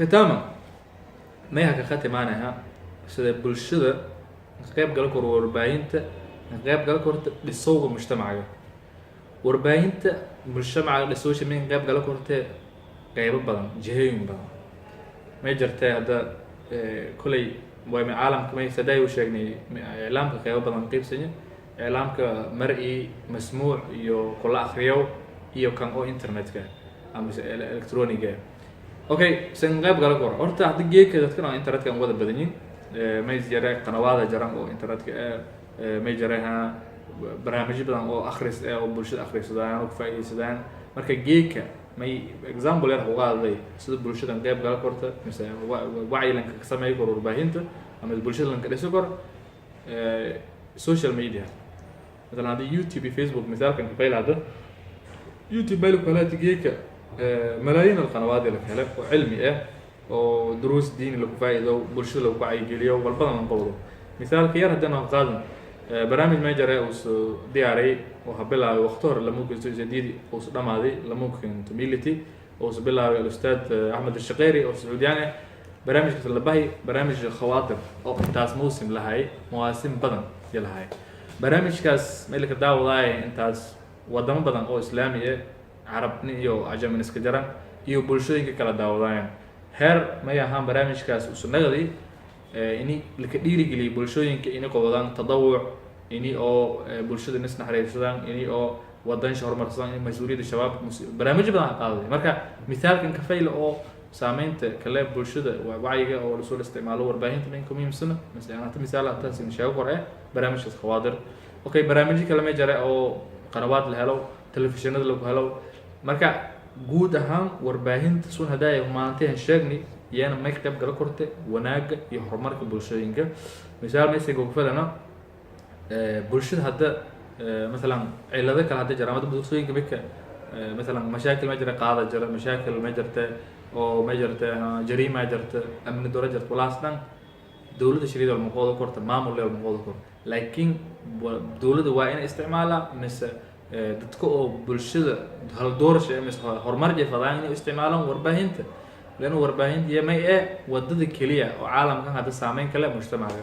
Khitaama, mayha ka khatimaanaha sida bulshada ka qayb gala karo warbaahinta, ka qayb gala karta dhisowga mujtamacaga. Warbaahinta mujtamaca dhisowsha may ka qayb gala kortee qeybo badan, jihooyin badan may jirtee. Hadda koley waa caalamka may saday u sheegnay, iclaamka qeybo badan qeybsanya: iclaamka mar'i, masmuuc iyo kula akhriyow, iyo kan oo internetka ama electroniga. Okay, san qayb gala koro horta hadda geedka dadkan oo internetka aan wada badanyin, may jira qanawaada jaran oo internetka may jira ha barnaamijyo badan oo akhris oo bulshada akhrisadaan oo ka faa'iidaysadaan. Marka geedka may example yar uga hadlay sida bulshada qayb gala korta mise wacyi lanka ka sameey karo warbaahinta ama bulshada lanka dhiso karo social media. Masalan haddii YouTube iyo Facebook misaalkan ka fayl, hadda YouTube meel ku helaati geedka malaayiin alqanawaad la hele oo cilmi ah oo duruus diini lagu faa'iido, bulshada lagu wacyigeliyo, walbadan lan qabdo. Misaalka yar haddana aan qaadan, barnaamij majare uu soo diyaaray oo ha bilaabay waqti hore, 2018-dii uu soo dhamaaday, 2020 uu soo bilaabay alustaad Axmed Ashaqeyri oo Sacuudiyaan ah. Barnaamijkaas la bahi barnaamij Khawaatir oo intaas mawsim lahay, mawaasim badan iyo lahay. Barnaamijkaas meel ka daawadaay intaas wadamo badan oo Islaami ah, Carabni iyo Cajamin iska jaran, iyo bulshooyinka kala daawadaayan. Heer may ahaan barnaamijkaas usunagadi ini laka dhiirigeliyay bulshooyinka ini qobodaan tadawuc, ini oo bulshada nis naxariirsadaan, ini oo wadansha horumarsadaan, in mas-uuliyadda shabaab, barnaamijyo badan qaaday. Marka misaalkan kafayla oo saameynta kale bulshada wacyiga oo lasoo isticmaalo warbaahinta ninka muhiimsana mise hata misaal hataas in sheego kor eh barnaamijkaas Khawaadir. Okay, barnaamijyo kale ma jira oo qanawaad la helo, telefishinada lagu helo. Marka guud ahaan warbaahinta sun haddaa maantahan sheegni iyana may ka qayb gala korte wanaaga iyo horumarka bulshooyinka. Misaal maysiga ugu filana bulshada hadda masalan cilado kale hadda jira ama bulshooyinka mika masalan mashaakil ma jira, qaada jira, mashaakil ma jirta oo ma jirta, jariima jirta, amni daro jirta, walaas dhan dowladda shariid walma qooda korta, maamul walma qooda korta, laakiin dowladda waa inay isticmaalaa mise dadka oo bulshada haldoorasha mise horumar jefadaan inay isticmaalaan warbaahinta, leanna warbaahinta iyo may ee wadada keliya oo caalamkan hadda saameyn kale mujtamaca.